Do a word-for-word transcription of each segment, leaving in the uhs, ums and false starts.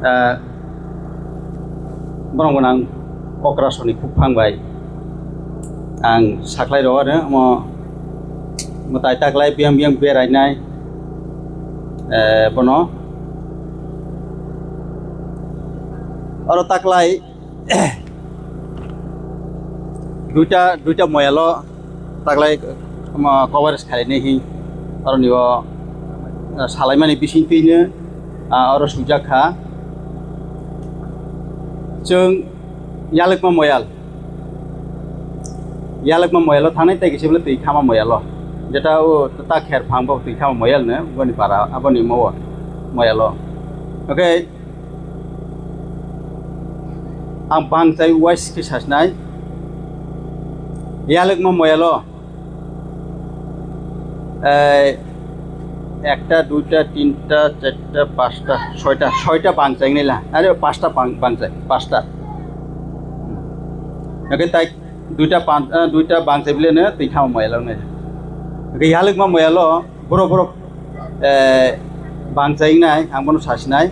Ah, borok gwnang okrasoni khuphang bai ang saklai rw ano omo mwtai taklai biyang biyang berainai, eh, bono oro taklai duita duita moyalo taklai, um, coverage khainai hi oroni o, uh, salaimani bising twino, uh, oro sujak kha. Chwng yalwkma moyal, yalwkma moyalo thangnai tei kisa bwle twi khama moyalo, jeta o ta kher phang bo twi khama moyal no boni para aboni mo moyalo. Okay. Ang bangchai wise khe sasinai. Yalwkma moyalo, eh, ekta, duita, tinta, charta, pasta, soita, soita bangchai nila. Are pasta bang-, bangchai, pasta. Oke, tai duita pan-, eh, duita bangchai bile ne twi khama moyalo ne. Oke, yalwkma moyalo. Borok, borok, eh, bangchai wngnai, ang bono sasinai.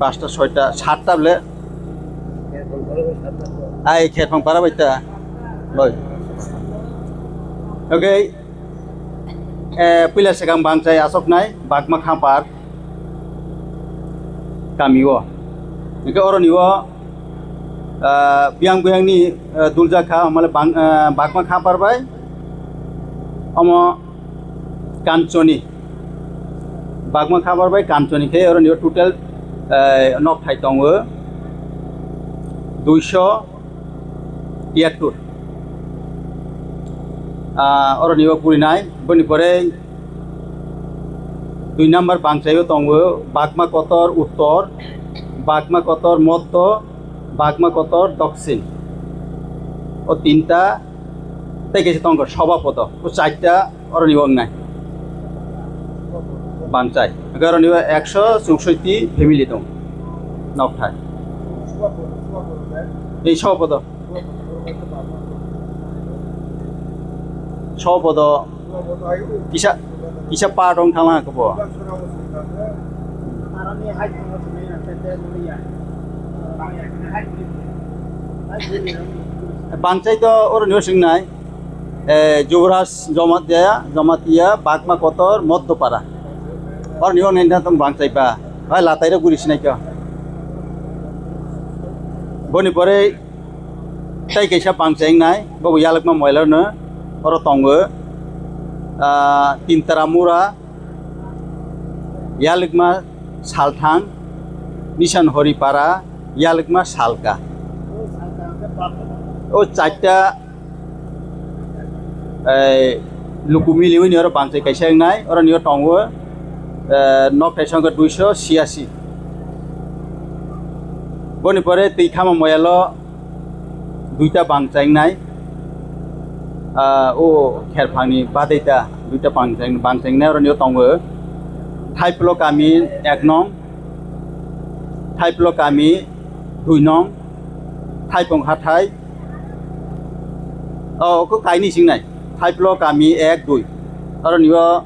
Pasta, soita, satta bole. Ai, kherphang para bai ta. Bai. Okay. Eh, puila swkang bangchai asoknai, Bagma Khampar. Kami o. Hingke oroni o, ah, biyang biyangni, ah, duljak kha, mane bang-, ah, Bagma Khampar bai omo Kanchoni. Bagma Khampar bai Kanchoni khe oroni o total, eh, nokthai tongo duiso tiyattur. Ah, oroni o purinai, boni pore dui number bangchai o tongo Bagma Kotor Uttor, Bagma Kotor Moddo, Bagma Kotor Doksin. O tinta tei kaisa tongo Sobapodo. O charta oroni o wngnai. Bangchai. Hingke oroni o ekso chuksoiti family tong. Nokthai. Ei Sobapodo. Sobapodo kisa, kisa part wng thanglang khe bo. Bangchai to oroni o swngnai, eh, Jubraj Jamatia, Jamatia, Bagma Kotor, Moddopara. Oroni o nai na tong bangchai ba. Hai latai rok guri sinai khe. Boni pore Tai kaisa bangchai wngnai, bobo Yalwkma Moilano oro tongo, ah, Tintaramura, Yalwkma Salthang, Nisan Horipara, Yalwkma Salka. O charta, eh, luku miliwi ni oro bangchai kaisa wngnai, oro ni o tongo, eh, nok kaisa wngkha duiso siasi. Boni pore twi khama moyalo duita bangchai wngnai, ah, o kherphangni badai ta duita bangchai, bangchai wngnai, oroni o tongo Thaiplo kami ek nong, Thaiplo kami dui nong, Thaipung hathai, o, ko kaini singnai, Thaiplo kami ek dui, oroni o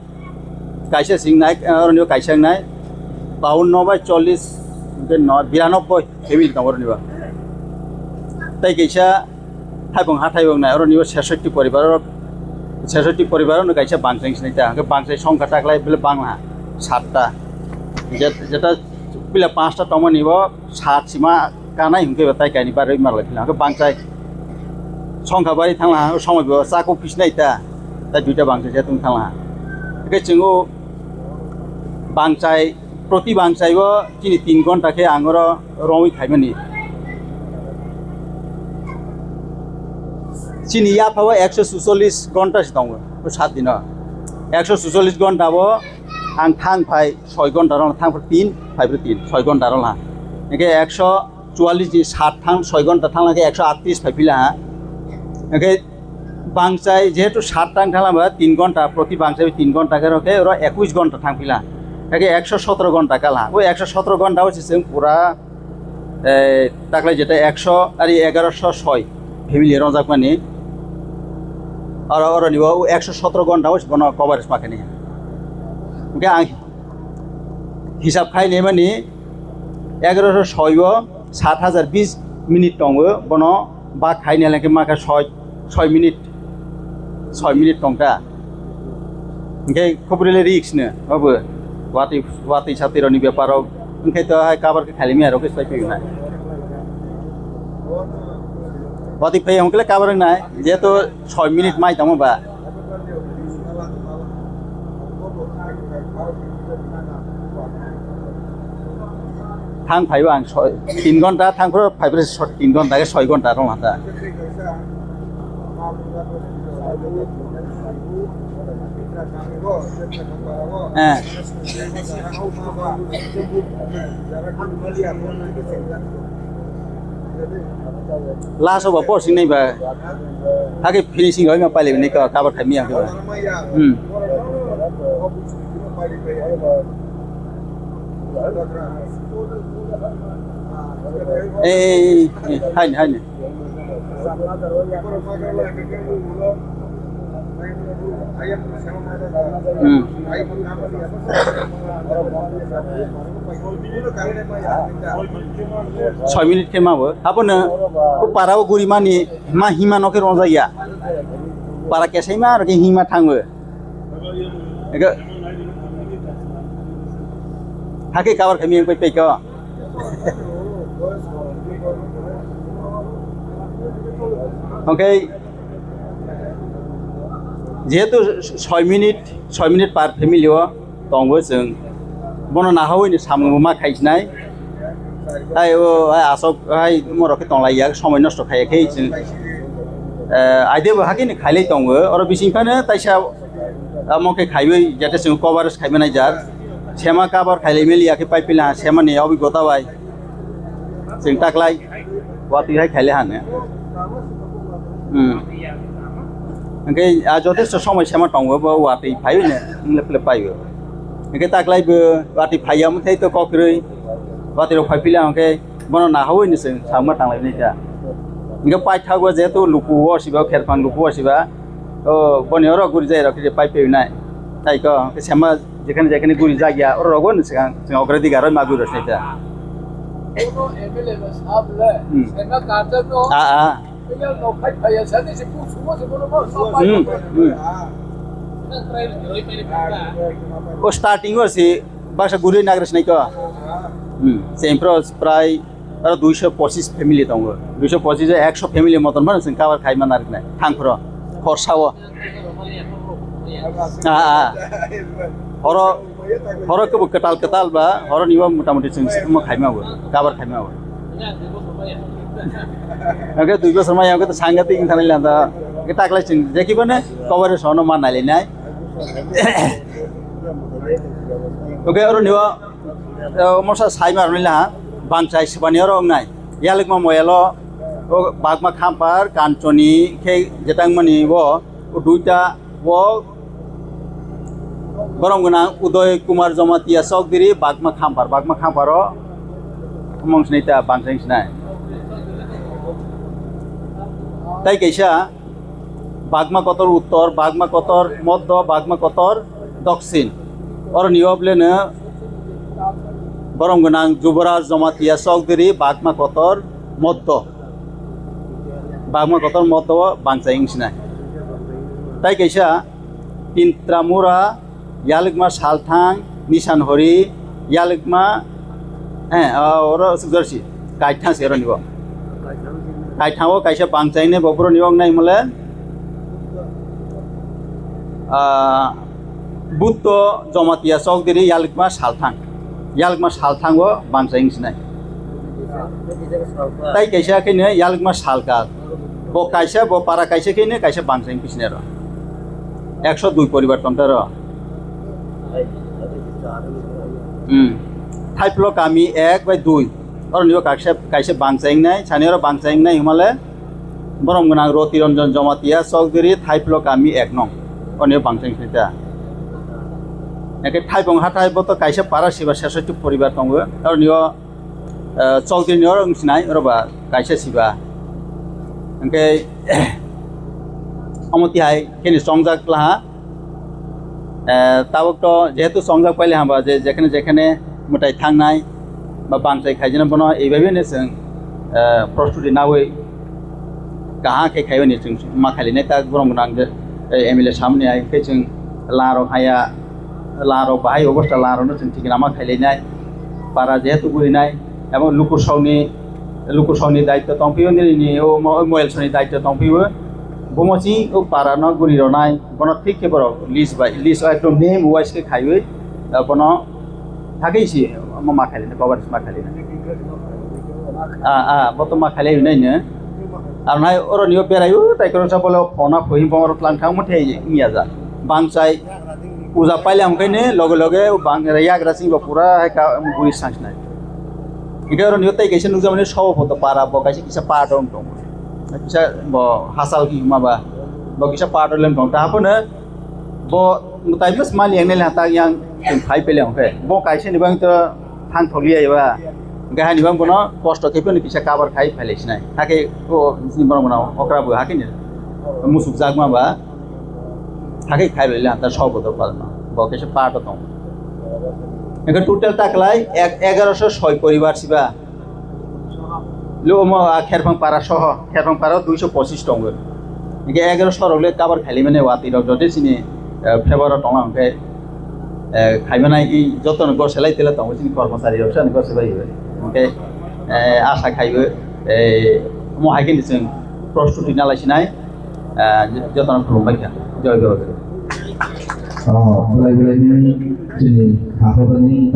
kaisa singnai, oroni o kaisa wngnai, baunno bai chollis, hingke no, biranobboi family tongo oroni o. Tai kaisa Thaipung hathai wngnai, oroni o sesotti poribar, sesotti poribar no kaisa bangchai sinai ta, hingke bangchai songkha taklai bile bangla satta. Je-, jeta pila panchta tongmani bo sat sima kanai hingke bo tai kaini barwi marlai phila, hingke bangchai songkha bari thangla, o somoi bo chakuk pisinai ta, tai duita bangchai se tong thangla. Hingke chwng o bangchai, proti bangchai o chini tin ghonta khe ang oro romwi khaimani. Chini yapha o ekso suchollis ghonta se tongo, o sat dino. Ekso suchollis ghonta o ang thang phai soi ghonta rok thang phai tin, phai phai tin, soi ghonta rok ha. Hingke ekso chuallis ni sat thang, soi ghonta thang khe ekso atris phai phila ha. Hingke bangchai jehetu sat thang thang lama tin ghonta, proti bangchai tin ghonta khe rok khe oro ekush ghonta thang phila. Hingke ekso sotro ghonta kal ha. O ekso sotro ghonta o se chwng pura, eh, taklai jeta ekso ari egaroso soi family ronjakmani. Oro, oroni bo ekso sotoro ghonta o bono coverage ma khaini. Hwnkhe ang hisab khai naimani egaroso soi o sat hajar bis minute tongo, bono bak khai nai hwnkhe ma kha soi, soi minute, soi minute tongkha. Hwnkhe khobor le risk no obo watwi, watwi satwi rokni bepar o, hwnkhe to hai cover khe khailai maya rok khe soi phaio na. Watwi phai hwnkhe le cover wngnai, jehetu soi minute mai tongma ba. Thang phaibo ang soi, tin ghonta, thang phuru phaibrwi soi, tin ghonta khe soi ghonta rwng hata. Eh. Last o ba posing nai ba. Hake finishing roi ma pailai nai ka, cover khai miya khe ba. Hmm. Eh, eh, eh, eh, hai ni, hai ni. Hmm. Soi minute khe ma bo. Abono o para o guri mani ma hima no khe rongjak ya. Para kesai ma aro khe hima thango. Ego. Hake cover kami yang pai pai ko. Okay. Jehetu soi minute, soi minute per family o tongo chwng. Bono nahawi ni samung ma khaisnai. Hai o, hai asok, hai morok khe tonglai ya, somoi nosto khaiya khe chwng. Eh, aide bo hakhe ni khailai tongo. Oro bising phano taisa, amo khe khaiwi, jate chwng coverage khaimanai jar. Sema cover khailai meli ya khe pai pila, sema ni obigota bai. Chwng taklai watwi hai khaile hane. Hmm. Hwnkhe a jotesto somoi sema tongo, bo watwi phaiwi ne, wng le phile paio. Hwnkhe taklai bo watwi phaiya, omo thai to kok kwrwi. Watwi rok phai phila hwnkhe bono nahawi ni chwng samma tanglai nai ta. Hwnkhe paithago jehetu luku o siba, kherphang luku o siba, o boni oro guri jai rok khe pai phaiwi nai. Tai ko, hwnkhe sema Jekhane jekhane guri jak ya, oro rogo ni swkang chwng ogradi garoi ma guri rwsai ta. Bono M L A no sab le, Hmm. Sena Karjak no, Ah, ah. Iyal no khai phaiya, sani se ku sumo se bono ma sab Hmm, pai. Hmm. O starting o si baksa guri nagres nai ko. Hmm. Sempro prai Aro duiso pochis family tongo. Duiso pochis o ekso family moton phano chwng cover khai man aroknai. Thangphro. Khorsa o. Ah, ah. Horo, horo kebo kwtal kwtal ba, horo nibo mota moti chwng omo khai ma bo, cover khai ma bo. Oke, dui bosor mai oke to sangatik wng thani landa. Oke, taklai chwng jeki bane cover sono man nai nai. Oke, oro nibo Eh, mosa sai mar nila, bangchai sibani oro wngnai. Yalwkma moyalo, o bagma khampar, kanchoni, khe jetang mani bo, o duita, bo, borom gwnang Udoy Kumar Jamatia Chowdhury, bagma khampar, bagma khamparo, mong sinai ta bangchai sinai. Tai kaisa, Bagma Kotor Uttor, Bagma Kotor Moddo, Bagma Kotor Doksin. Oro ni obleno borom gwnang Juboraj Jamatia Chowdhury, Bagma Kotor Moddo. Bagma Kotor Moddo o bangchai wng sinai. Tai kaisa Intramura Yalwkma Salthang, Nisan Hori, Yalwkma, eh, oro aswk jorsi, kaithang se oro nibo. Kaithang o kaisa bangchaini bo boro nibo wngnai himle, ah, Buddho Jamatia Chowdhury Yalwkma Salthang. Yalwkma Salthang o bangchai wng sinai. Tai kaisa khe no Yalwkma Salkar. Bo kaisa, bo para kaisa khe no kaisa bangchai wng sinai ro. Ekso dui poribar tongkha ro. Hmm. Thaiplo kami ek bai dui. Oro nibo kaisa, kaisa bangchai wngnai, sani oro bangchai wngnai himale borom gwnang Roti Ranjan Jamatia Chowdhury Thaiplo kami ek nong. Oro nibo bangchai wngkha ta. Eke Thaipong hathai bo to kaisa para siba sesoitu poribar tongo. Oro nibo eh, Chowdhury ni oro wng sinai, oro ba kaisa siba. Hwnkhe, Omo tihai kheno chongjak laha. Eh, tabuk to jehetu chongjak paile hamba je jekhane jekhane mwtai thangnai ba bangchai khaijana bono eibaibeno chwng, eh, prostuti nawi kaham khe khaibani chwng ma khailainai ta borok gwnang je, eh, M L A samni hai khe chwng larok haya larok bahai obostha larokno chwng thikna ma khailainai para jehetu gurinai abo lukusokni lukusokni daityo tongphio nini o mo-, moyelsoni daityo tongphio bomo chwng o parano guri ronai. Bono thik khe borok list bai, list ekdom name wise khe khaiwi, ah, bono thagwi si omo ma khailini, coverage ma khailini. Ah, ah, bo to ma khailai hwnwi no. Ar nai oro niyo berai o tai kono sa bole phone a phoi bo oro tlang thang mo thei ya ja. Bangchai puja paile ang khaine loge loge bang yagra sing bo pura hai ka bui sang sinai. Ike oro niyo tai kaisa nukjamani sobo photo para bo kaisa kisa part on tong. Kisa bo hasal ki ma ba. Bo kisa part on leng tong ta hapo no. Bo mutai mas mali yang nela ta yang phai pele ang khe. Bo kaisa ni bang to thang thok liya ba. Gahani bang bono kosto khe phano kisa cover khai phai lai sinai. Hakhe o ni bono bono okra bo hakhe ni. Musuk jak ma ba. Hakhe khai lai la ta sobo to palma. Bo kisa part on tong. Eke total ta klai ek-, egaroso soi poribar siba. Lo omo, ah, Kherphang para soho, Kherphang para duiso pochis tongo. Hingke egaroso rok le cover khaili mane watwi rok jodi chini, eh, favor o tongna hingke, eh, khaimana i joto no gor selai tele tongo chini kormochari rok sani gor selai bai. Hingke, eh, asa khaibo, eh, omo hai khe ni chwng prostuti nalai sinai, eh, joto no khulum bai kha. Joy Baba. Oh, belai belai ni chini hakhor ni